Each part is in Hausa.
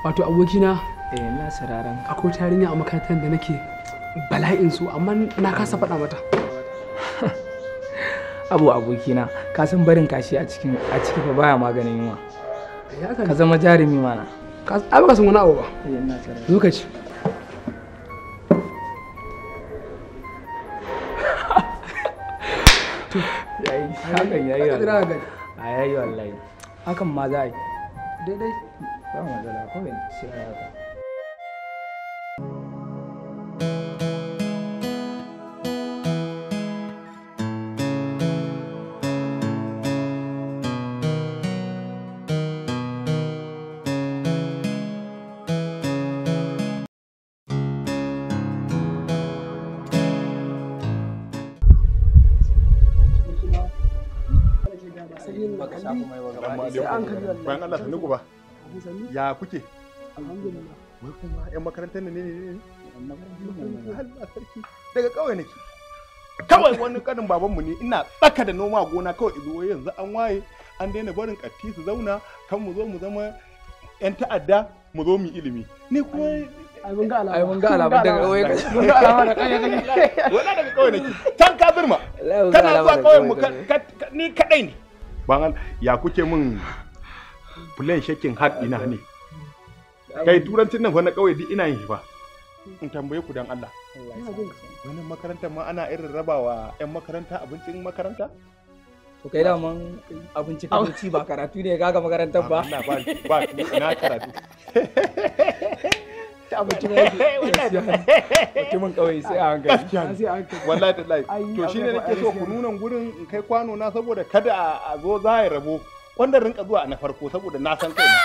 Wato abokina, Eh, ina sauraron ka. Akwai yarinya a makarantar da nake bala'in su, amma na kasa faɗa mata. Abu abokina, ka san barin kashi a cikin a ciki fa baya maganin yunwa. Ya Ka zama jarumi mana. Ka ai baka san wani abu ba. Eh, ina sauraron. Zo ka ci. Yayi, hakan yayi Ka jira wallahi. ka gani. A yayi wallahi. Hakan ma za a yi. Daidai. Ba matsala kawai sai a yi haka. Baka shafa mai ba gaba ɗaya. Sai an kalli wallahi. Bayan Allah sannu ku ba. Ya kuke? Alhamdulillah. Wai kuma yan makarantar ne ne ne? Allah sarki. Daga ƙauye nake. Kawai wani kanin babanmu ne ina tsaka da noma a gona kawai izo wai yanzu an waye an daina barin katti su zauna kan mu zo mu zama yan ta'adda mu zo mu yi ilimi. Ni kuma Ai mun ga alama. Ai mun ga alama daga ƙauye kake. Mun ga alama da ƙauye kake. wala daga ƙauye nake. Can ka birma. Wallahi mun ga Kana alama zuwa da ƙauyen mu ƙauye kake. ni kadai ne. Bayan Allah ya kuke mun plan shaking heart ina ne. Kai turancin nan fa na ƙauye duk ina yin shi fa. In tambaye ku dan Allah. Ina jin ka. Wannan makarantar ma ana irin rabawa 'yan makaranta abincin makaranta? To kai daman abinci ka ci ba karatu ne kaga makarantar ba. Allah ba ba ina karatu. Ci abinci ne yake. Mutumin ƙauye sai a hankali. Gaskiya Sai an kalli. Wallahi tallahi. Ai, To shine akwai nake so ku nuna gurin in kai kwano na saboda kada a zo za a rabo. Wanda rinka zuwa na farko saboda na san kaina.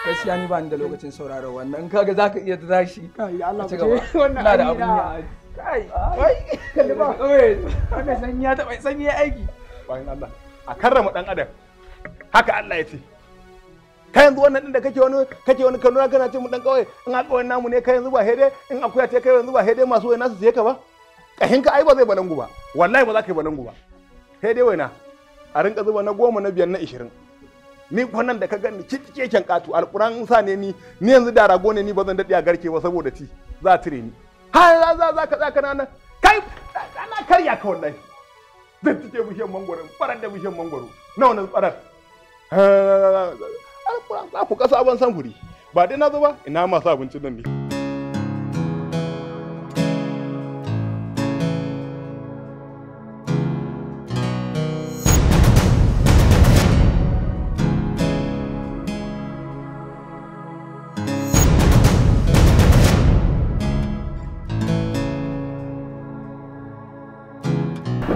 Gaskiya ni ba ni da lokacin sauraron wannan. In kaga zaka iya tashi. Kai Allah Ci ku gaba. ce wannan Ina da ai abun na- yi. Kai. Wai. Kalli ba. Ƙauye. Wannan sanyi ya taɓa sanyi ya aiki. Bayan Allah. A karrama dan adam. Haka Allah ya ce. Kai yanzu wannan din da kake wani Kano kana ce mu dan kauye in a kauyen namu ne kai yanzu ba hede in akuya ce kai yanzu ba hede masu waina su siye ka ba. Kahin ka ai ba zai balangu ba. Wallahi ba za ka yi balangu ba. Hede waina. A rinka zuba na 10 na 5 na 20. Ni kwanan da ka gani keken katu alquran in sa ne ni ni yanzu da rago ne ni ba zan dade a garke ba saboda ci za a tire ni. Ha za za za ka za ka nan kai ana karya ka wallahi. Zan cike bishiyar mangwaro farar da bishiyar mangwaro nawa na farar. Alquran za ku kasa ban san guri ba dai na zo ba ina masu abincin nan ne.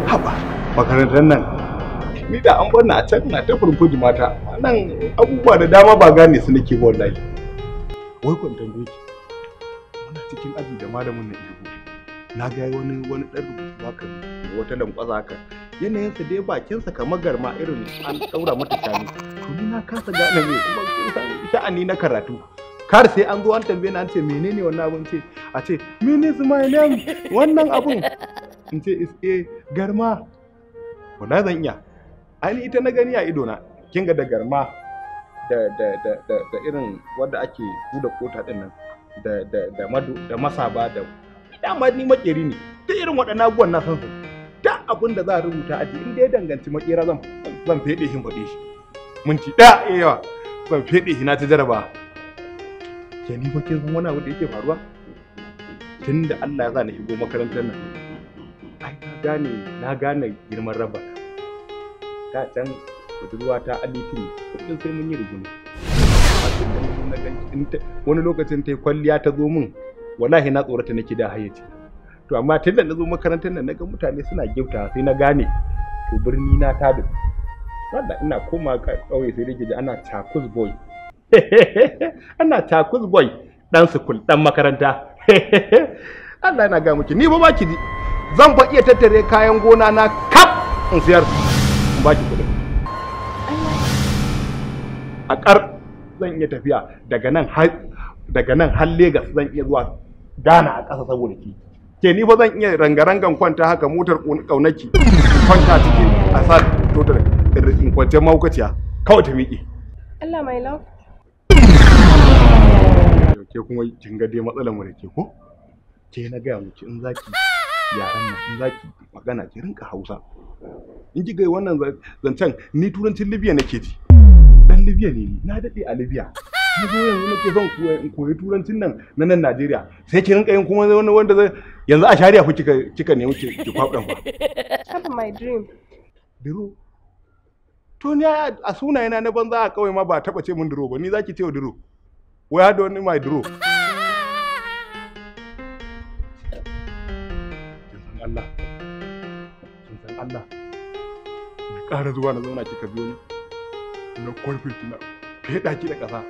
Haba makarantar nan ni da an bar ni a can na ta furfuji mata nan abubuwa da dama ba gane su nake ba wallahi. Wai kun tambaye ki muna cikin aji da malamin na ihu na ga wani wani dan rubutu haka wata lankwasa haka yanayinsa dai bakinsa kamar garma irin an daura mata shanu to ni na kasa gane me kuma kin san sha'ani na karatu kar sai an zo an tambaye ni an ce menene wannan abun ce a ce mene is my name wannan abun in ce is a garma wallahi zan iya ai ni ita na gani a ido na kin ga da garma da da da da, da irin wanda ake huda kota din nan da da da madu da masaba da dama ni makeri ne duk irin waɗannan abubuwan na san su duk abin da za a rubuta aji in dai danganci makera zan zan fede shi in faɗe shi minti ɗaya eh yawa zan fede shi na ta jaraba ke ni fa kin san wani abu da yake faruwa tunda Allah ya sa na shigo makarantar nan ai na gane na gane girman raba da can budurwa ta alitini kullum sai mun yi rigima Amma tun da na zo na ganki, in wani lokacin ta yi kwalliya ta zo min wallahi na tsorata nake da hayyaci to amma tun da na zo makarantar nan na ga mutane suna gifta sai na gane to birni na ta da wanda ina koma ƙauye sai dai ji ana chakus boy ana chakus boy dan sukul dan makaranta. Allah yana ga miki ni ba ba ki ji zan fa iya tattare kayan gona na kaf in siyar in baki kuɗin a kar zan iya tafiya daga nan har Legas zan iya zuwa Ghana a ƙasa saboda ki ke ni fa zan iya rangarangan kwanta haka motar ƙaunaki kwanta cikin a sa totar in kwanciyar mahaukaciya kawai ta miƙe. Allah my love. To ke kuma kin ga dai matsalar mu da ke ko? Ke na gaya miki in zaki yaran nan in zaki magana ki rinka Hausa. In kika yi wannan zancen ni turancin Libya nake ji. Dan Libya ne ni, na dade a Libya. Ni zo yanzu nake son in koyi turancin nan na nan Najeriya. Sai ki rinka yin kuma wani wanda zai yanzu a shari'a ku kika nemi ki kwabdan fa. Have my dream. Diro. To ni a sunayena na banza a kawai ma ba taba ce mun diro ba, ni zaki ce wa diro. Wai har da wani my diro. Kin san Allah. Kin san Allah. Na ƙara zuwa na zauna kika biyo ni. Na kwarfe ki na feɗa ki da ƙasa.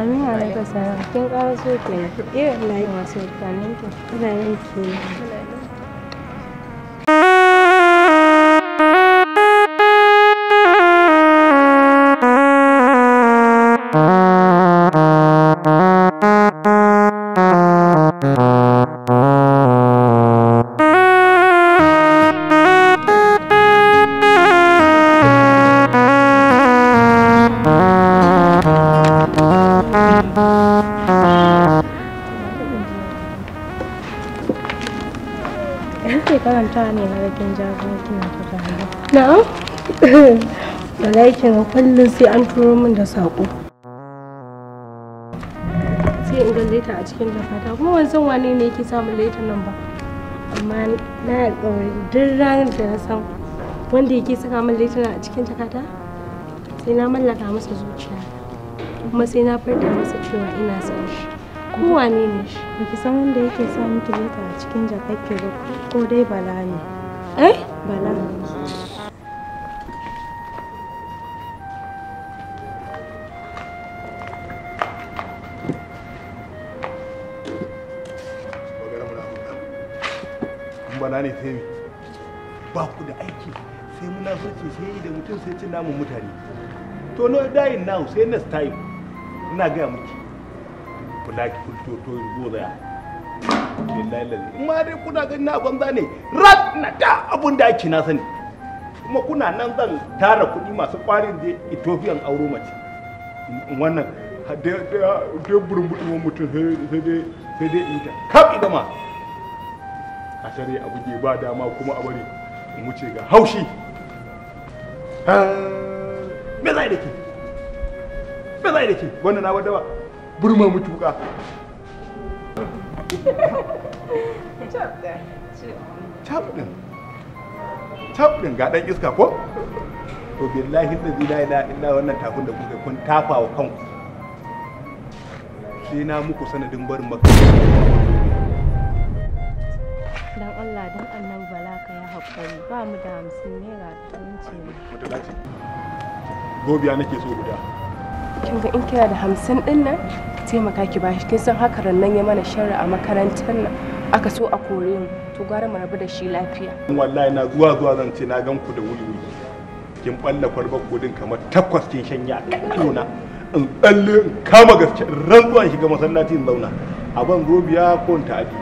Amin alaikum salam. Kin ƙara so kenan. Eh wallahi masu mutanen ki. Mutanen ki. Nake karanta ne na kin ja kuma kina ta dariya. Na'am. Wallahi kin ga kullum sai an turo min da sako. Sai in ga leta a cikin jakata kuma ban san wane ne yake samun leta nan ba. Amma na yi alƙawari duk ranar da na san wanda yake saka min leta a cikin jakata sai na mallaka masa zuciya kuma sai na furta masa cewa ina son shi. Ko wane ne shi? Baki san wanda yake sa miki leta a cikin jakarki ba ko dai Bala ne? Eh? Bala. Bala ne sai ba ku da aiki sai munafurci sai da mutum sai cin namun mutane. To no dying now sai next time. Ina gaya miki. Kula ki kulto to go there. Billahi lazi. Ma dai kuna ganin na banza ne. Rat na da abun da ake na sani. Kuma kuna nan zan tara kuɗi masu ƙwarin je Ethiopian auro mace. Wannan da burbuɗin mutum sai dai ita. Kaf idama. A shari'a a buge ba dama kuma a bari in wuce ga haushi. Me zai da ke? Me zai da ke? Wannan na wadda ba. Burma mu tuka. Cap din ga dan iska ko? To billahi allazi la ilaha illa wannan tafin da kuka kun tafa wa kanku. Sai na muku sanadin barin maka. Dan Allah dan Annabi Bala ka ya hakuri ba mu da 50 naira ɗin ce. Mutalaci. Gobiya nake so guda. Kin ga in kina da 50 din nan ki taimaka ki bashi, kin san haka rannan ya mana sharri a makarantar nan aka so a kore mu, to gwara mu rabu da shi lafiya. Wallahi na zuwa zan ce na gan ku da wuri wuri. Kin balla kwalbar kodin kamar takwas kin shanya a na. In tsalle in kama gaske in rantsuwa in shiga masallaci in zauna. A ban gobiya ko in ta'adi.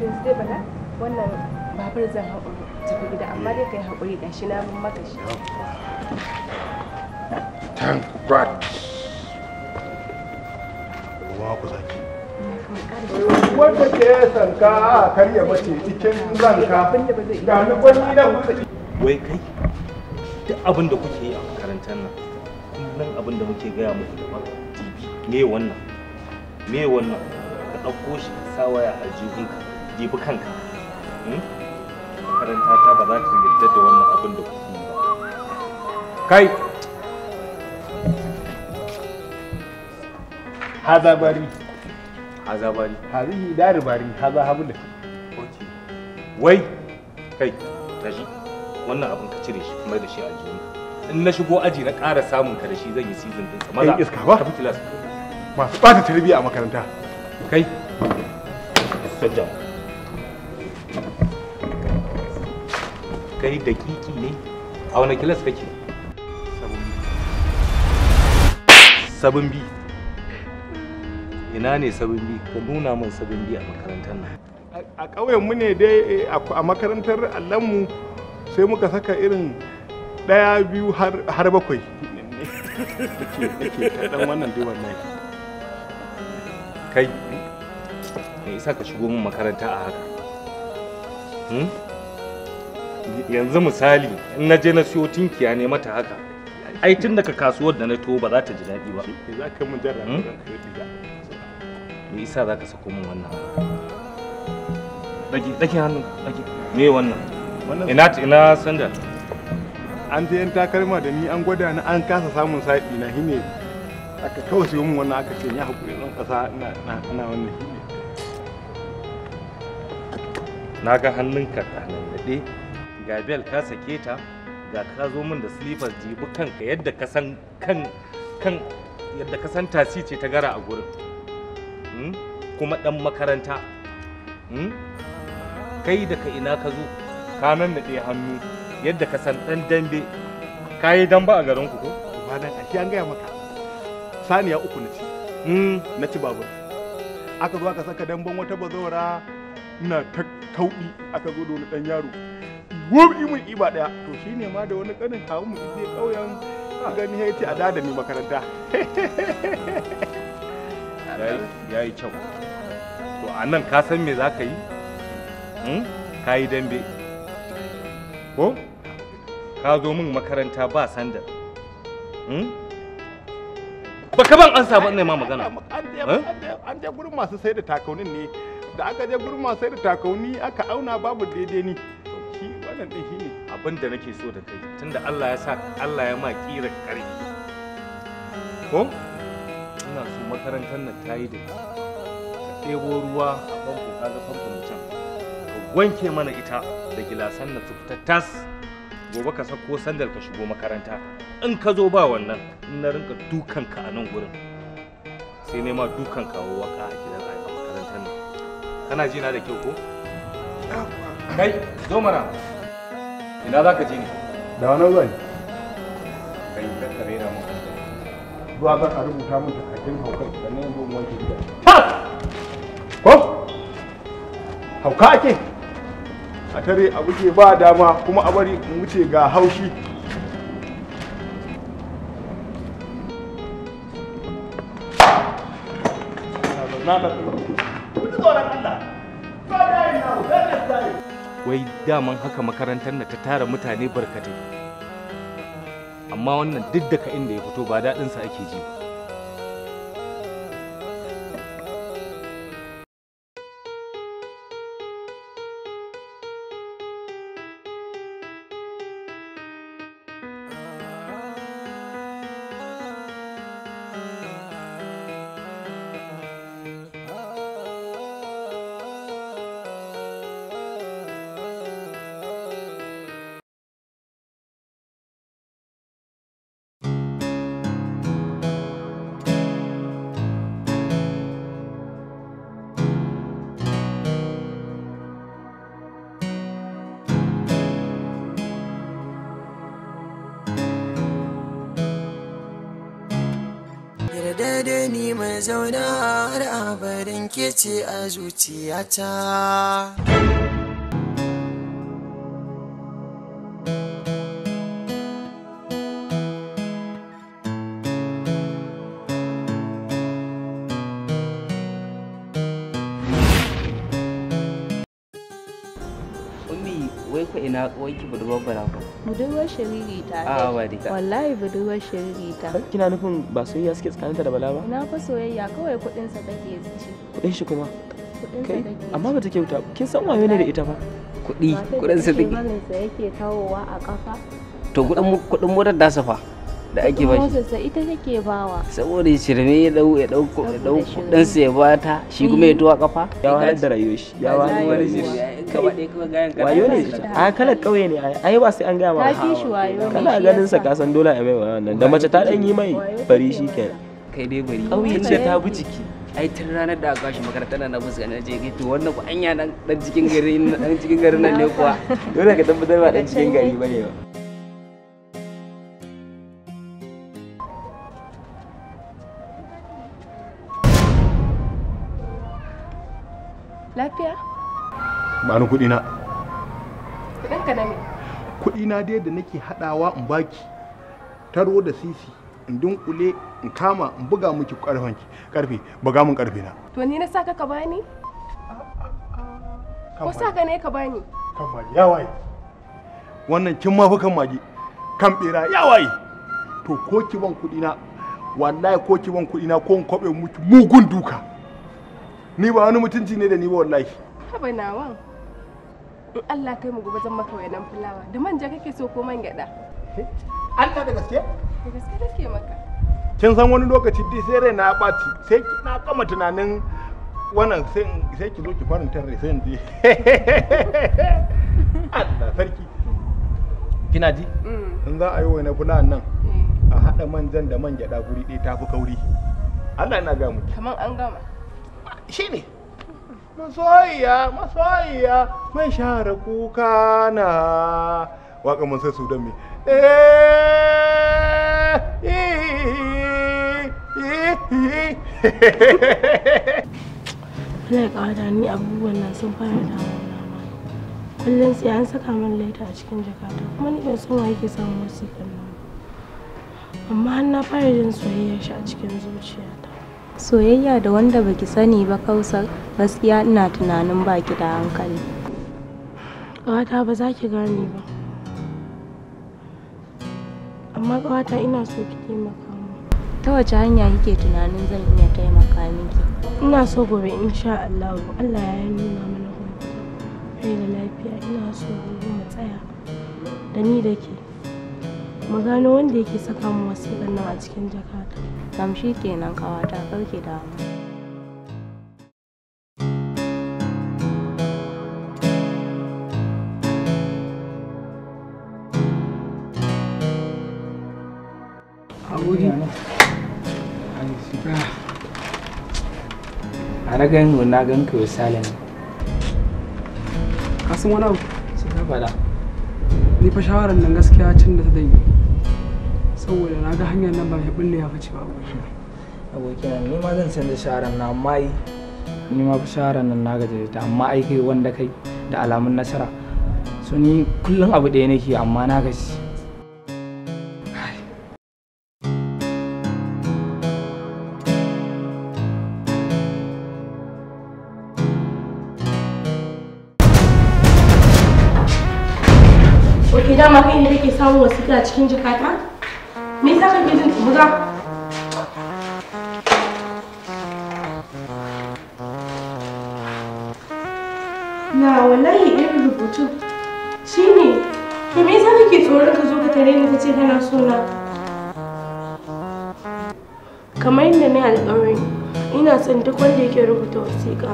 Yanzu dai Bala wannan babur zan haƙuri tafi gida amma dai kai haƙuri gashi na bin maka shi. Thank God. Wa ku saki. Wanda ke sanka a karya mace cikin ranka ga ni kwani na kuɗi. Wai kai duk abin da kuke yi a makarantar nan kullum abin da muke gaya muku daban TV. Me wannan? Me wannan? Ka ɗauko shi ka sa waya a jihunka, jibi kanka. Makaranta ta ba za ta yarda da wannan abin da kuke yi ba. Kai! Haza bari. Haza bari. Hazihi dari bari, haza habula. Okay. Wai kai tashi wannan abin ka cire shi kuma da shi a jihunka. In na shigo aji na ƙara samun ka da shi zan yi season din sa. Maza iska ba? Tafi class. Masu ɓata tarbiyya a makaranta. Kai. Sajja. Kai dakiki ne. A wani kilas kake? 7B. Ina ne 7B? Ka nuna min 7B a makarantar nan. A ƙauyen mu ne dai a makarantar allonmu sai muka saka irin 1, 2 har 7. Nake ta dan wannan dai wallahi. Kai, me yasa ka shigo min makaranta a haka? Yanzu misali in na je na siyo tinkiya ne mata haka, ai tun daga kasuwar da na to ba za ta ji daɗi ba. Za ka mun jarraba ranka ya. Me yasa za ka sako min wannan? Dage dage hannu, dage. Me wannan? Ina sandal? An je yan takalma da ni an gwada ni an kasa samun sa'i na shine aka kawai siyo min wannan aka ce ya hakuri zan kasa ina wannan shine. Na ga hannunka a nannaɗe, ga bel ka sake ta, ga ka zo min da slippers, jibi kanka yadda ka san kan yadda ka san tasi ce ta gara a gurin. Kuma ɗan makaranta. Kai daga ina ka zo, ka nannaɗe hannu yadda ka san ɗan dambe. Ka yi damba a garinku ko? Malam, ashe an gaya maka. Saniya 3 na ci. Na ci babur. Aka zo aka saka damben wata bazawara, ina ta kauɗi, aka zo da wani ɗan yaro. Wum imun iba ɗaya. To shine ma da wani ƙanin kawo mu je ƙauyen gani ya ce a da ni makaranta. Ya yi kyau. To a nan ka san me za ka yi? Ka yi dambe. Ko? Ka zo min makaranta ba sandal. Ba ka ban ansa ba ina ma magana. An je gurin masu sai da takaunin ne. Da aka je gurin masu sai da takauni aka auna babu daidai ni. Shi wannan din shi ne. Abin da nake so da kai tunda Allah ya sa Allah ya ma kira karfi. Ko? Ina so makarantar nan ta yi da ka ɗebo ruwa a famfo, kaga famfon can. Ka wanke mana ita da gilasan nan su fita tas. Gobe ka sako sandal ka shigo makaranta. In ka zo ba wannan, in na rinka dukan ka a nan gurin, sai ne ma dukan kawo waka a gidan a makarantar nan. Kana ji na da kyau ko? Kai, zo mana. Ina za ka je ne? Da wani zuwa ne. Kai, ka rera mun. Zuwa zan a rubuta mun takardun haukar sannan yanzu in wanke gida. Tas! Ko? Hauka ake? A tare a buge ba dama kuma a bari in wuce ga haushi. Wai daman haka makarantar na ta tara mutane barkatai. Amma wannan duk daga inda ya fito ba daɗinsa ake ji ba. Yarda da ni mai zauna har abadan ke ce a zuciyata. Ummi, wai ko ina wanki budurwar Bala ko? Budurwar shiriri ta. A'a ba dai. Wallahi budurwar shiriri ta. Kina nufin ba soyayya suke tsakaninta da Bala ba? Na fa soyayya kawai kuɗin sa take ci. Kuɗin shi kuma? Kuɗin sa take. Amma ba ta kyauta. Kin san wayo ne da ita fa? Kuɗi, kuɗin sa take. Barin sa yake kawowa a kafa. To kuɗin motar dasa fa da ake ba shi. Motar sa ita take bawa. Saboda shirme ya dau ya dau kuɗin sa ya bata shi kuma ya tuwa kafa. Ya wahalar da rayuwar shi. Ya wahalar da rayuwar shi. Wayo ne a kalar kauye ne ai ba sai an gaya ma. Ta fi shi wayo ne. Kana ganin sa ka san dole a mai wannan da mace ta dan yi mai bari shi kenan. Kai dai bari. Kauye ce ta bi jiki. Ai tun ranar da aka kashi makarantar nan na fuska na je to wannan ku anya nan dan cikin gari dan cikin garin nan ne kuwa. Dole ka tabbatar ba dan cikin gari bane ba. Lafiya? Ba ni kuɗi na. Kuɗin ka na me? Kuɗi na dai da nake haɗawa in baki taro da sisi in dunkule in kama in buga miki karfanki karfe buga mun karfe na. To ni na saka ka bani? Ko saka ne ka bani? Kan mage ya waye. Wannan kin ma fa kan mage. Kan bera ya waye. To ko ki ban kuɗi na wallahi ko ki ban kuɗi na ko in kwabe miki mugun duka. Ni ba wani mutunci ne da ni ba wallahi. Haba nawan. In Allah kai mu gobe zan maka wainan fulawa. Da manja kake so ko man gyada? Allah da gaske? Da gaske nake maka. Kin san wani lokaci dai sai rai na ɓaci sai na kama tunanin wannan sai ki zo ki faranta rai sai in je. Allah sarki. Kina ji? In za a yi wainan fulawan nan a haɗa manjan da man gyada guri ɗaya tafi kauri. Allah ina ga miki. Kaman an gama. Shi ne. Masoyiya, masoyiya, mai share kuka na. Waƙa mun sai Sudan me. Allah ya ƙawata ni abubuwan nan sun fara damuna ma. Kullum sai an saka min leta a cikin jakata kuma ni ban san wa yake samun wasiƙan nan ba. Amma har na fara jin soyayyar shi a cikin zuciyata. Soyayya da wanda baki sani ba Kausar, gaskiya ina tunanin baki da hankali. Ƙawata ba za ki gane ba. Amma ƙawata ina so ki taimaka min. Ta wace hanya kike tunanin zan iya taimaka miki? Ina so gobe insha Allah, Allah ya nuna mana gobe. Rai da lafiya ina so gobe mu tsaya da ni da ke. Mu gano wanda yake saka mu wasiƙan nan a cikin jakata. Kam shi kenan ƙawata, kar ki damu. Aboki. A na gan na gan ka misali ne. Ka san wani abu? Sai ka faɗa. Ni fa shawarar nan gaskiya cin da ta danyi. Saboda na ga hanyar nan ba mai bulle ya fice ba aboki. Abokina ni ma zan canza shawarar na amma ai ni ma fa shawarar nan na gaji da ita amma ai kai wanda kai da alamun nasara. So ni kullum abu ɗaya nake amma na gaji. Ok, dama kai ne kake samun wasiƙa a cikin jakata? Me yasa kake jin buga? Na wallahi irin rubutun shine. To me yasa kake tsoron ka zo ka tare ni kace kana so na? Kamar yadda na yi alƙawari, ina son duk wanda yake rubuta wasiƙa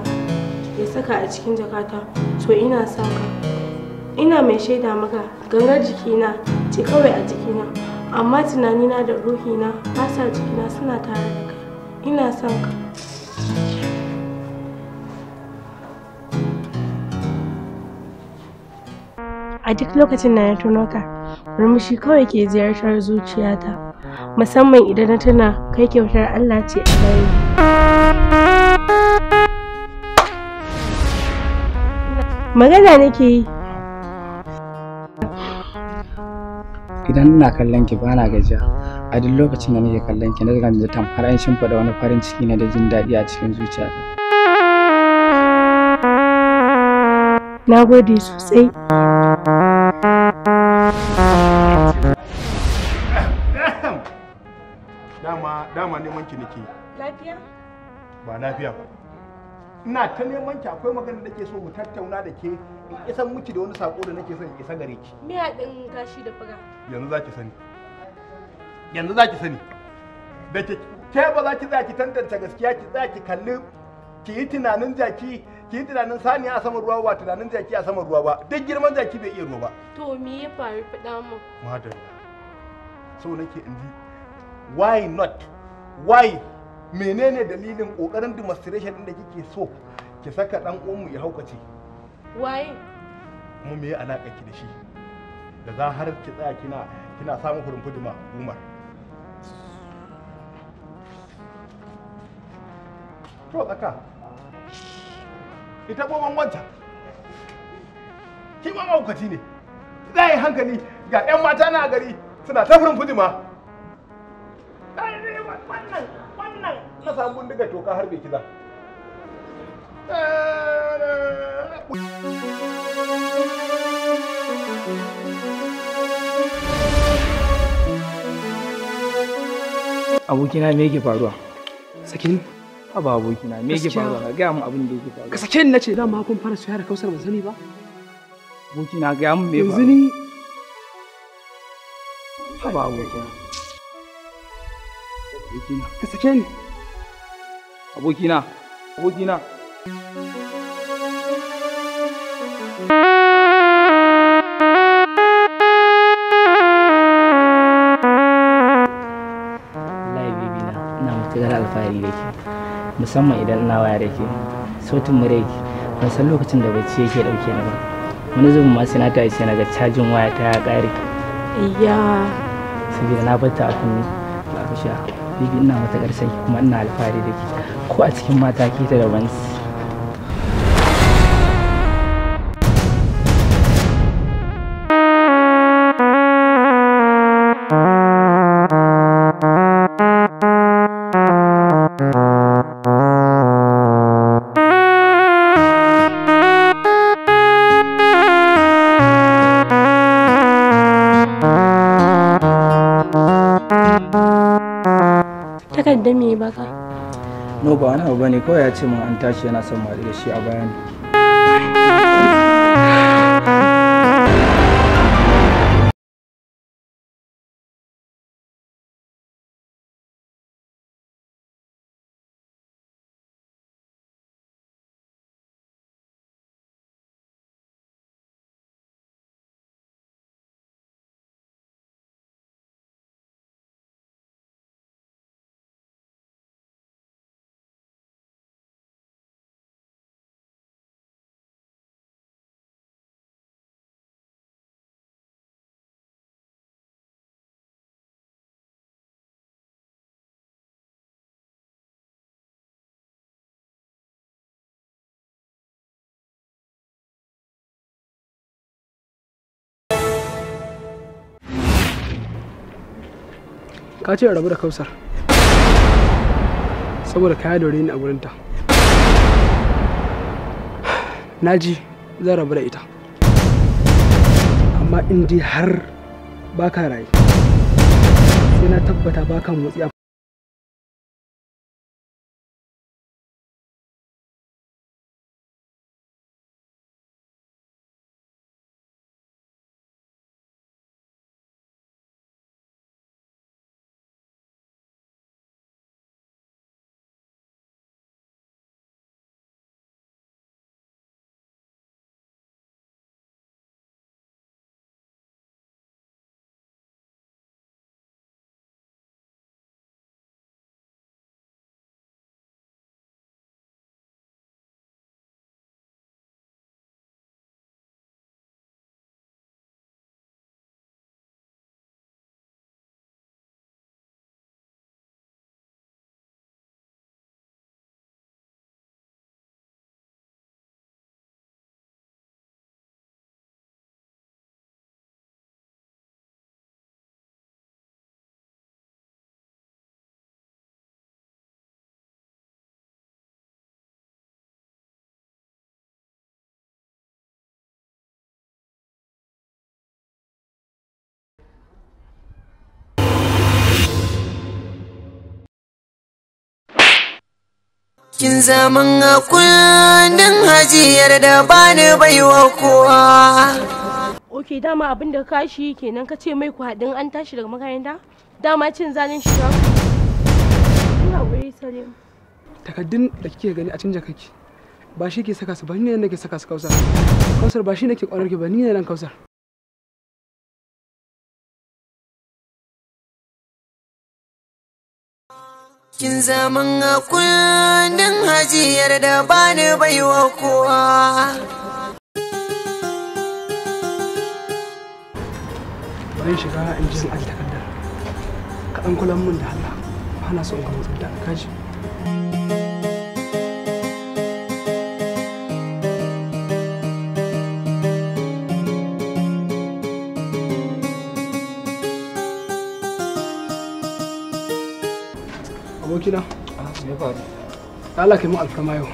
ya saka a cikin jakata, to ina son ka. Ina mai shaida maka gangar jikina ce kawai a jikina, amma tunanina da ruhina ba sa jikina suna tare da kai. Ina son ka. A duk lokacin da na tuno ka, murmushi kawai ke ziyartar zuciyata, musamman idan na tuna kai kyautar Allah ce a gare ni. Magana nake yi. Idan ina kallon ki bana gajiya. A duk lokacin da nake kallon ki nakan ji tamkar an shimfiɗa wani farin ciki na da jin daɗi a cikin zuciyata. Na gode sosai. Dama neman ki nake. Lafiya? Ba lafiya ba. Ina ta neman ki, akwai magana da nake so mu tattauna da ke, in isan miki da wani sako da nake son in isa gare ki. Me haɗin gashi da fuga? Yanzu za ki sani. Yanzu za ki sani. Da ke ba za ki tsaya ki tantance gaskiya, ki tsaya ki kalli, ki yi tunanin jaki, ki yi tunanin saniya a saman ruwa ba tunanin jaki a saman ruwa ba. Duk girman jaki bai iya ruwa ba. To me ya faru faɗa min? Madalla. So nake in ji why not? Why Menene dalilin kokarin demonstration din da kike so ki saka dan uwanmu ya haukace? Waye? Kuma me ya alaka ki da shi? Da za har ki tsaya kina samun hurin fuduma Umar. To tsaka. Ita goban wanta. Ki ma mahaukaci ne. Za yi hankali ga 'yan mata na gari suna ta furin fuduma. Wannan na samu bindiga toka har bai kiza. Abokina me yake faruwa? Sake ni. Haba abokina me yake faruwa? Ka gaya min abin da yake faruwa. Ka sake ni nace dama kun fara soyayya da Kausar ban sani ba. Abokina gaya min me faru. Yanzu ni haba abokina. Abokina. Ka sake ni. Abokina. Abokina. Wallahi bibi na ina matuƙar alfahari da ke, musamman idan ina waya da ke, sautin muryarki ban san lokacin da bacci yake ɗauke ni ba. Wani zubin ma sai na tashi sai na ga cajin waya ta ya ƙare. Ayya. Saboda na bar ta a kunne ba a sha. Bibi ina matuƙar son ki kuma ina alfahari da ke, ko a cikin mata ke ta daban. Takardar me baka? No ba wani abu bane, kawai ya ce min an tashi yana son mu haɗu da shi a baya ne. Ka ce rabu da Kausar saboda kaya dore ni a gurinta. Na ji zan rabu da ita, amma in dai har baka raye sai na tabbata baka motsi a Kin zaman a kundin hajiyar da bani baiwa kowa. Ok, dama abin da ka shi kenan ka ce mai ku haɗin an tashi daga makaranta? Dama cin zalin shi ba. Ina wuri Salim. Takaddun da kike gani a cikin jakarki ba shi ke saka su ba, ni ne nake saka su Kausar. Kausar ba shi nake ƙaunar ki ba, ni ne nan Kausar. Kin zaman a kundin hajiyar da bani baiwa kowa. Bari in shiga in ji in aji takardar. Ka ɗan kula mun da Allah. Ba na so in ga motsin ta kaji. Abokina. Me faru? Da Allah kai mu alfarma yau.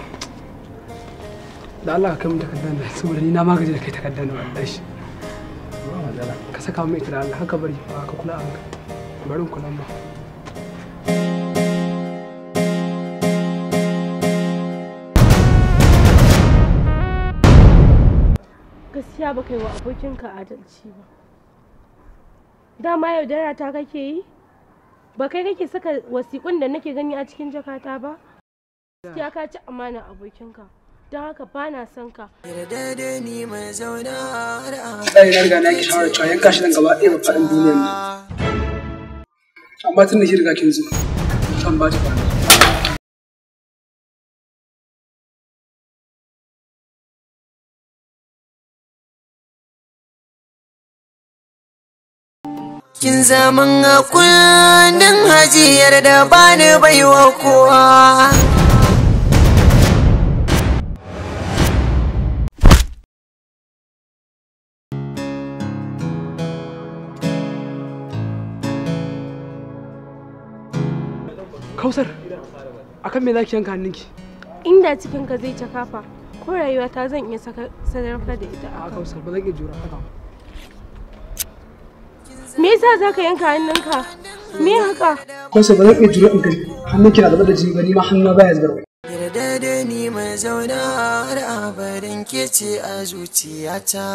Da Allah ka kai mu takardar nan saboda ni na magaji da kai takardar nan wallahi. Ba matsala. Ka saka mu ita da Allah haka bari ba ka kula a hankali. Bari in kula ma. Gaskiya ba kai wa abokinka adalci ba. Dama yaudara ta kake yi? Ba kai kake saka wasiƙun da nake gani a cikin jakata ba? Gaskiya ka ci amana abokinka. Don haka ba na son ka. Yarda da ni mai zauna har Ɗaya na riga na yanke shawarar cewa yanka shi nan gaba ɗaya ba faɗin duniyar nan. Amma tun da shi riga kin zo, zan ba ta kwana. Kin zaman a kundin hajiyar da bani baiwa kowa. Kausar, akan me za ki yanka hannunki? Inda cikinka zai ci kafa, ko rayuwata zan iya sadaukar da ita A akan. Kausar, ba zan iya jura haka ba. Me yasa za ka yanka hannunka? Me haka? Kausar ba zan iya jura in gani hannunki na zubar da jini ba ni ma hannuna baya zubar. Yarda da ni mai zauna har abadan ke ce a zuciyata.